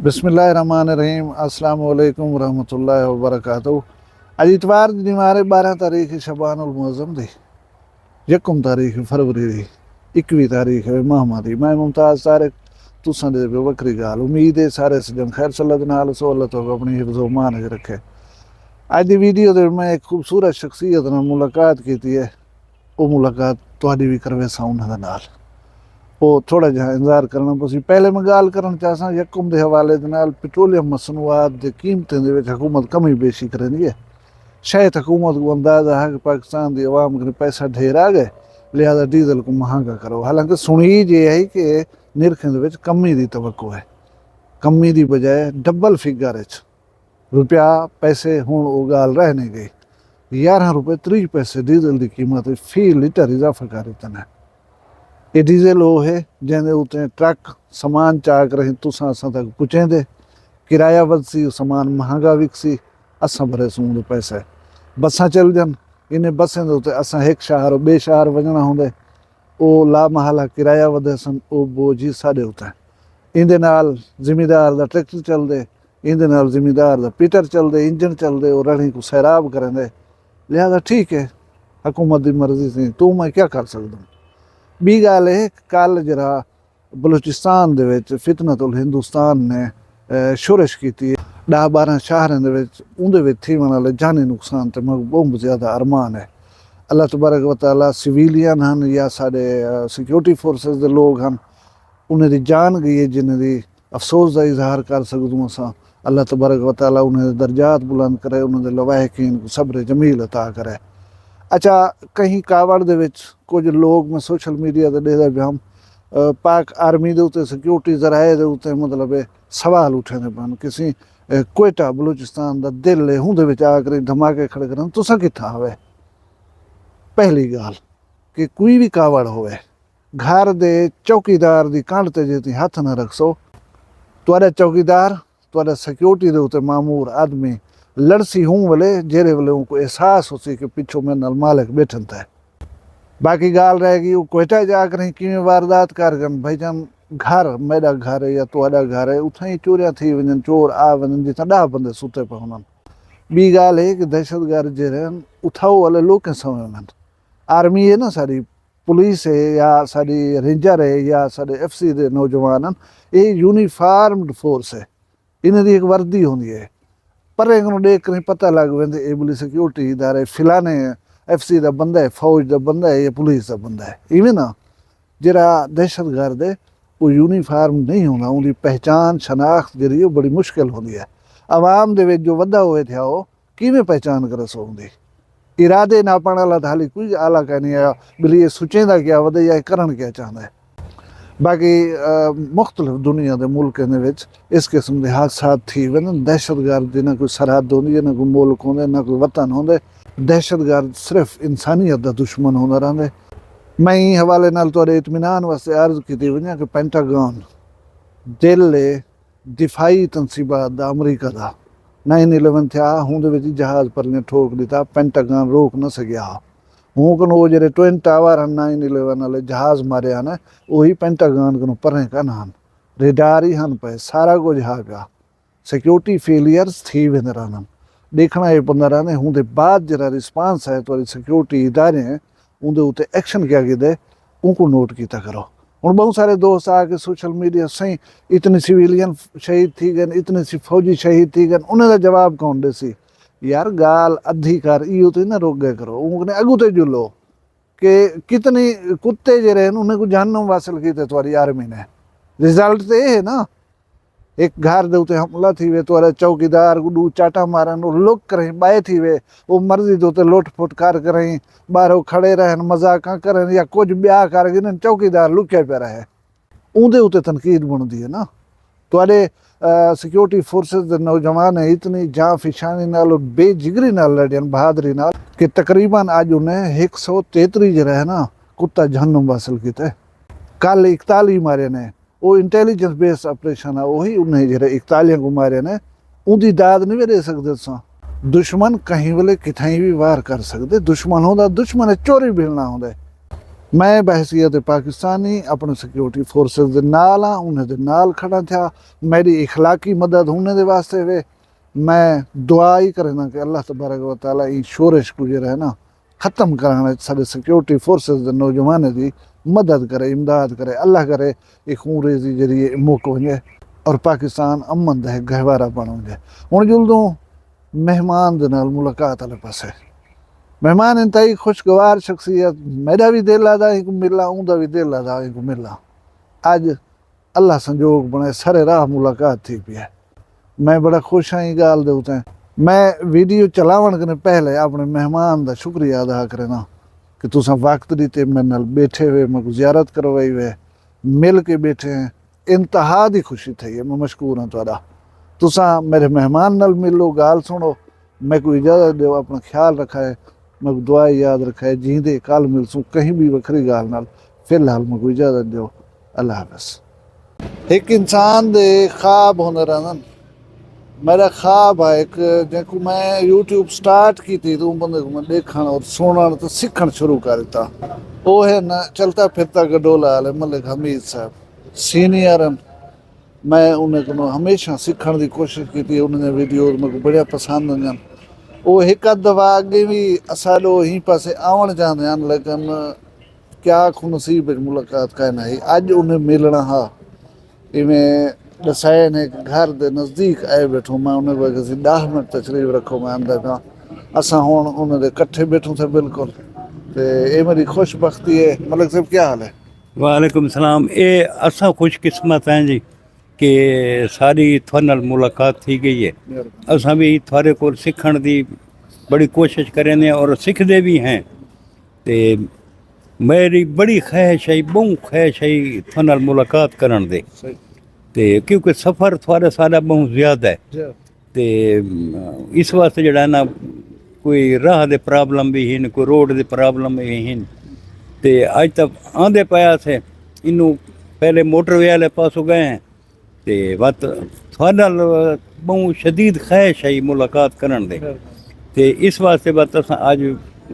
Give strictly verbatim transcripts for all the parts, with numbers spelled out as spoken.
بسم اللہ الرحمن الرحیم۔ السلام علیکم ورحمۃ اللہ وبرکاتہ۔ اڄ اتوار دی ݙینہوار ہے، ٻارہاں تاریخ شعبان المعظم دی، یکم تاریخ فروری دی، اکوی تاریخ ہے ماہ ماہ دی۔ میں ممتاز طارق، تساں دے پئے وکری ڳالھ۔ امید ہے سارے سڄݨ خیر سلامت نال سو، اللہ تعالیٰ اپݨی حفظ و امان وچ رکھے۔ اڄ دی ویڈیو دے میں ایک خوبصورت شخصیت نال ملاقات کیتی ہے، او ملاقات تہاݙی وی کرویساں انہاں دے نال۔ او تھوڑا جہا انتظار کرݨا پوسی۔ پہلے میں ڳالھ کرݨ چاہساں یکم دے حوالے دے نال، پٹرولیم مصنوعات دے قیمتیں دے وچ حکومت کمی بیشی کریندی ہے۔ شاید حکومت کوں اندازہ ہے کہ پاکستان دی عوام کنے پیسہ ڈھیر آ ڳئے، لہذا ڈیزل کوں مہانگا کرو، حالانکہ سݨیج اے ہے کہ نرخیں دے وچ کمی دی توقع ہے، کمی دی بجائے ڈبل فگر اچ روپیہ، پیسے، ہݨ او ڳالھ رہ نئیں ڳئی۔ یارہاں روپے تریہہ پیسے ڈیزل دی قیمت اچ فی لیٹر اضافہ کر ݙتے نے۔ اے ڈیزل او ہے جیندے اتے ٹرک سامان چا کریں تساں اساں تک پچیندے، کرایہ ودھسی، او سامان مہانگا وکسی، اساں بھریسوں اوندے پیسے۔ بساں چل جن، انہیں بسیں دے اتے اساں ہک شہر او ٻئے شہر ونڄݨا ہوندے، او لا محالہ کرایہ ودھیسن، او بوجھ ہی ساݙے اتے۔ ایندے نال زمیندار دا ٹریکٹر چلدے، ایندے نال زمیندار دا پیٹر چلدے، انجن چلدے، او رڑھیں کوں سیراب کریندے۔ لہذا ٹھیک ہے، حکومت دی مرضی سی، توں میں کیا کر سڳدوں؟ ٻی ڳالھ اے کہ کل جیڑھا بلوچستان دے وچ فتنۃ الہندوستان نے، اے، شورش کیتی ہے ݙاہ ٻارہاں شہریں دے وچ، اوندے وچ تھیوݨ والے جانی نقصان تے میکوں ٻہوں زیادہ ارمان ہے۔ اللہ تبارک و تعالیٰ سویلین ہن یا ساݙے، اے، سیکیورٹی فورسز دے لوگ ہن، انہیں دی جان ڳئی ہے، جنہیں دی افسوس دا اظہار کر سڳدوں اساں۔ اللہ تبارک و تعالیٰ انہیں دے درجات بلند کرے، انہیں دے لواحقین کوں صبر جمیل عطا کرے۔ اچھا، کہیں کاوڑ دے وچ کجھ لوگ، میں سوشل میڈیا تے ݙیہدا پیا ہم، اے، پاک آرمی دے اتے سیکیورٹی ذرائع دے اتے مطلب اے سوال اٹھیندے پن، کسی، اے، کوئٹہ بلوچستان دا دل ہے، ہوندے وچ آ کر دھماکے کھڑے کرن، تساں کتھاں ہوے؟ پہلی ڳالھ کہ کوئی وی کاوڑ ہوے، گھر دے چوکیدار دی کنڈ تے جے تیں ہتھ نہ رکھسو، تہاݙا چوکیدار، تہاݙا سیکیورٹی دے اتے مامور آدمی لڑسی ہوں ویلے، جیڑھے ویلے اونکوں احساس ہوسی کہ پچھوں میݙے نال مالک ٻیٹھن تے۔ باقی ڳالھ رہ ڳئی، او کوئٹہ جا کریں کیویں واردات کر ڳن، بھائی جان، گھر، میݙا گھر ہے یا تہاݙا گھر ہے، اتھائیں چوریاں تھی ونڄن، چور آ ونڄن، جتھاں ݙاہ بندے ستے پئے ہونن۔ ٻی ڳالھ ہے کہ دہشت گرد جیڑھے ہن، اتھاؤ والے لوکیں سویں ہن۔ آرمی ہے نا ساݙی، پولیس ہے یا ساݙی رینجر ہے یا ساݙے ایف سی دے نوجوان ہن، اے یونیفارمڈ فورس ہے، انہیں دی ہک وردی ہوندی ہے۔ پریں کنوں ݙیکھ کریں پتہ لڳ ویندے اے بلی سیکیورٹی ادارے فلانے ایف سی دا بندہ ہے، فوج دا بندہ ہے یا پولیس دا بندہ ہے۔ ایویں نا، جیڑھا دہشت گرد ہے، او یونیفارم نہیں ہوندا، اوندی پہچان، شناخت جیڑھی ہے، او بڑی مشکل ہوندی ہے۔ عوام دے وچ جو ودا ہوئے تھیا ہو، کیویں پہچان کریسو اوندی؟ ارادے ناپݨ والا تاں ہالی کوئی آلا کائنی آیا، بھلی اے سوچیندا کیا ودے یا اے کرݨ کیا چاہندا ہے۔ باقی، آ، مختلف دنیا دے ملکیں دے وچ اس قسم دے حادثات تھی ویندن۔ دہشت گرد دی نہ کوئی سرحد ہوندی ہے، نہ کوئی ملک ہوندے، نہ کوئی وطن ہوندے۔ دہشت گرد صرف انسانیت دا دشمن ہوندا رہندے۔ میں ایں حوالے نال تہاݙے اطمینان واسطے عرض کیتی ونڄاں کہ پینٹاگون دل ہے دفاعی تنصیبات دا امریکہ دا۔ نائن الیون تھیا، ہوندے وچ جہاز پرلیں ٹھوک ݙتا، پینٹاگون روک نہ سڳیا ہا۔ ہوں کن او جیڑھے ٹوئن ٹاور ہن نائن الیون والے، جہاز مارے ہن، اوہی پینٹاگون کنوں پریں کن ہن۔ ریڈار ہی ہن پئے، سارا کجھ ہا پیا۔ سیکیورٹی فیلئرز تھی ویندے رہندن، ݙیکھݨا اے پوندا رہندے۔ ہوندے بعد جیڑھا رسپانس ہے تہاݙے سیکیورٹی ادارے ہیں، اوندے اتے ایکشن کیا گھدے، اونکوں نوٹ کیتا کرو۔ ہݨ ٻہوں سارے دوست آ کے سوشل میڈیا، سئیں، اتنے سویلین شہید تھی ڳئن، اتنے سی فوجی شہید تھی ڳئن، انہیں دا جواب کون ݙیسی؟ یار، ڳالھ ادھی کر، ایہو تے نہ روک ڳئے کرو، اوں کنے اڳوں تے جلو کہ کتنے کتے جیڑھے ہن، انہیں کوں جہنم واصل کیتے تہاݙی آرمی نے۔ رزلٹ تے اے ہے نا، ہک گھر دے اتے حملہ تھیوے، تہاݙا چوکیدار کوں ݙو چاٹاں مارن، او لک کریں ٻائے تھیوے، او مرضی دے اتے لٹ پھٹ کر کریں، ٻاہروں کھڑے رہن، مذاقاں کرن یا کجھ ٻیا کر گھنن، چوکیدار لکیا پیا رہے۔ اوندے اتے تنقید بݨدی ہے نا۔ تہاݙے، آ، سیکیورٹی فورسز دے نوجوان ہیں اتنی جاں فشانی نال اور بے جگری نال لڑین، بہادری نال، کہ تقریباً اڄ انہیں ہک سو تیتری جیڑھا ہے نا، کتا جہنم واصل کیتے۔ کل اکتالیہ مارے نے، او انٹیلیجنس بیسڈ آپریشن ہے، اوہی انہیں جیڑھے اکتالیہ کوں مارے نے، اوندی داد نہیں وے ݙے سڳدے تساں۔ دشمن کہیں ویلے کتھائیں وی وار کر سڳدے، دشمن ہوندا، دشمن چوری بھلݨا ہوندے۔ میں بحیثیت پاکستانی اپݨے سیکیورٹی فورسز دے نال ہاں، انہیں دے نال کھڑا تھیا۔ میݙی اخلاقی مدد انہیں دے واسطے وے۔ میں دعا ہی کریندا کہ اللہ تبارک و تعالیٰ ایں شورش کوں جیڑھا ہے نا، ختم کرݨ وچ ساݙے سیکیورٹی فورسز دے نوجوانیں دی مدد کرے، امداد کرے۔ اللہ کرے اے خونریزی جیڑھی ہے مک ونڄے اور پاکستان امن دا ہک گہوارہ بݨ ونڄے۔ ہݨ جلدوں مہمان دے نال ملاقات والے پاسے۔ مہمان انتہائی خوشگوار شخصیت، میݙا وی دل آہدا ایں کوں ملاں، اوندا وی دل آہدا ایں کوں ملاں۔ اڄ اللہ سنجوگ بݨائے سارے راہ ملاقات تھی پئی ہے۔ میں بڑا خوش ہاں ایں ڳالھ دے اتے۔ میں ویڈیو چلاوݨ کنے پہلے اپݨے مہمان دا شکریہ ادا کرینداں کہ تساں وقت ݙتے میݙے نال ٻیٹھے ہوئے، میکوں زیارت کروائی ہوئے، مل کے ٻیٹھے ہیں۔ انتہا دی خوشی تھئی ہے، میں مشکور ہاں تہاݙا۔ تساں میݙے مہمان نال ملو، ڳالھ سݨو، میکوں اجازت ݙیو، اپݨا خیال رکھائے، میکوں دعا یاد رکھائے، جیندے کل ملسوں کہیں ٻئی وکھری ڳالھ نال۔ فی الحال میکوں اجازت ݙیو، اللہ حافظ۔ ہک انسان دے خواب ہوندے رہندن۔ میݙا خواب ہے ہک، جینکوں میں یوٹیوب سٹارٹ کیتی تے اوں بندے کوں میں ݙیکھݨ اور سݨݨ تے سکھݨ شروع کر ݙتا۔ او ہن چلتا پھرتا گڈولا والے ملک حمید صاحب، سینئر ہن۔ میں انہیں کنوں ہمیشہ سکھݨ دی کوشش کیتی، انہیں دیاں ویڈیوز میکوں بڑیاں پسند آندیاں۔ او ہک ادھ دفعہ اڳے وی اساݙو ایں پاسے آوݨ چاہندے ہن، لیکن کیا آکھوں، نصیب وچ ملاقات کائے نہ ہئی۔ اڄ انہیں ملݨا ہا، ایویں ݙسائے نے ہک گھر دے نزدیک آئے ٻیٹھوں، میں انہیں کوں آکھیا سی ݙاہ منٹ تشریف رکھو، میں آندا پیاں۔ اساں ہݨ انہیں دے کٹھے ٻیٹھوں تھے بالکل۔ تے اے میݙی خوش بختی ہے۔ ملک صاحب، کیا حال ہے؟ وعلیکم السلام۔ اے اساں خوش قسمت ہیں جی کہ ساݙی تھوڑے نال ملاقات تھی ڳئی ہے۔ مہربانی۔ اساں وی تھوڑے کول سکھݨ دی بڑی کوشش کریندے ہیں اور سکھدے وی ہیں۔ تے میݙی بڑی خواہش ہے، ٻہوں خواہش ہے تھوڑے نال ملاقات کرݨ دے۔ صحیح۔ تے کیونکہ سفر تھوڑا ساݙا ٻہوں زیادہ ہے۔ جی۔ تے اس واسطے جیڑھا ہے نا، کوئی راہ دے پرابلم وی ہن، کوئی روڈ دے پرابلم وی ہن۔ تے اڄ تک آندے پئے ہاسے، انوں پہلے موٹر وے والے پاسوں ڳئے ہیں، تے وت تھوڑے نال ٻہوں شدید خواہش ہے ملاقات کرݨ دے۔ تے اس واسطے وت اساں اڄ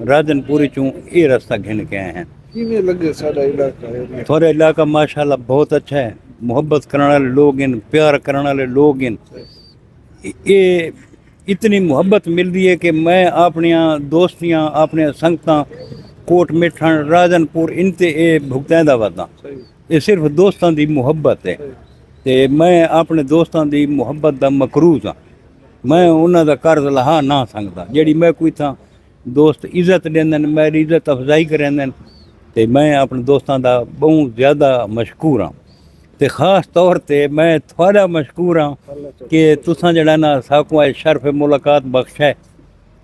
راجن پوری چوں اے رستہ گھن کے آئے ہیں۔ کیویں لڳے ساݙا علاقہ ہے؟ تھوڑا علاقہ ماشاءاللہ بہت اچھا ہے، محبت کرݨ والے لوگ ہن، پیار کرݨ والے لوگ ہن۔ اے اتنی محبت ملدی ہے کہ میں اپݨیاں دوستیاں، اپݨیاں سنگتاں، کوٹ مٹھݨ، راجن پور، ان تے اے بھگتیندا وداں۔ صحیح۔ اے صرف دوستاں دی محبت ہے۔ صحیح۔ تے میں اپݨے دوستاں دی محبت دا مقروض ہاں۔ میں انہاں دا قرض لہا نہ سڳدا۔ جیڑھی میکوں اتھاں دوست عزت ݙیندن، میݙی عزت افزائی کریندن، تے میں اپݨے دوستاں دا ٻہوں زیادہ مشکور ہاں۔ تے خاص طور تے میں تھوڑا مشکور ہاں کہ تساں جیڑھا نا ساکوں اے شرف ملاقات بخشا ہے۔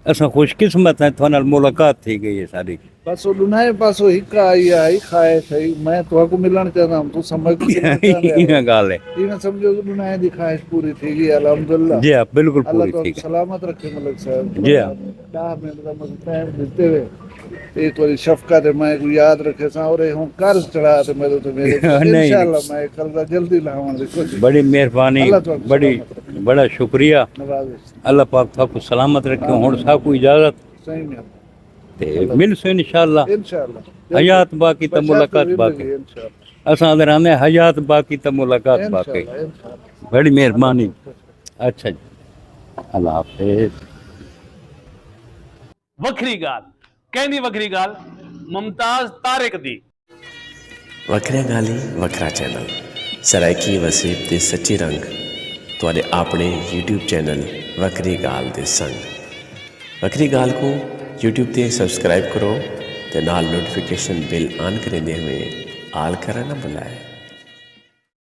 اساں خوش قسمت ہیں، تھوڑے نال ملاقات تھی ڳئی ہے ساݙی۔ بس او ݙنہائیں پاسوں ہک آئی آئی خواہش ہے، میں تہاکوں ملݨ چاہندا ہاں، تساں میکوں ملݨ چاہندے ہو۔ ایویں ڳالھ ہے۔ ایویں سمجھو کہ ݙنہائیں دی خواہش پوری تھی ڳئی، الحمدللہ۔ جی ہاں، بالکل اللہ پوری تہاکوں تھی ڳئی۔ سلامت رکھے ملک صاحب۔ جی ہاں۔ ݙاہ منٹ دا میکوں ٹائم ݙتے ہوئے۔ اے تہاݙی شفقت ہے، میں کوں یاد رکھیساں، اور اے ہݨ قرض چڑھا تے میݙے تے میݙے تے۔ نہیں۔ انشاءاللہ میں قرضہ جلدی لہاوݨ دی کوشش۔ بڑی مہربانی، اللہ تہاکوں بڑی، سلامت رکھے۔ بڑا شکریہ۔ نوازش۔ اللہ پاک تہاکوں سلامت رکھے۔ ہݨ ساکوں اجازت۔ صحیح میں۔ تے ملسوں انشاءاللہ۔ انشاءاللہ۔ حیات باقی تاں ملاقات باقی۔ انشاءاللہ۔ اساں آندے رہندے ہیں، حیات باقی تاں ملاقات باقی۔ انشاءاللہ، انشاءاللہ۔ بڑی مہربانی۔ اچھا جی۔ اللہ حافظ۔ وکھری ڳالھ۔ کیندی وکھری ڳالھ؟ ممتاز طارق دی۔ وکھریاں ڳالھیں، وکھرا چینل۔ سرائیکی وسیب دے سچے رنگ تہاݙے اپݨے یوٹیوب چینل وکھری ڳالھ دے سنگ۔ وکھری ڳالھ کوں یوٹیوب تے سبسکرائب کرو تے نال نوٹیفکیشن بیل آن کریندے ہوئے آل کرݨ نہ بھلائے۔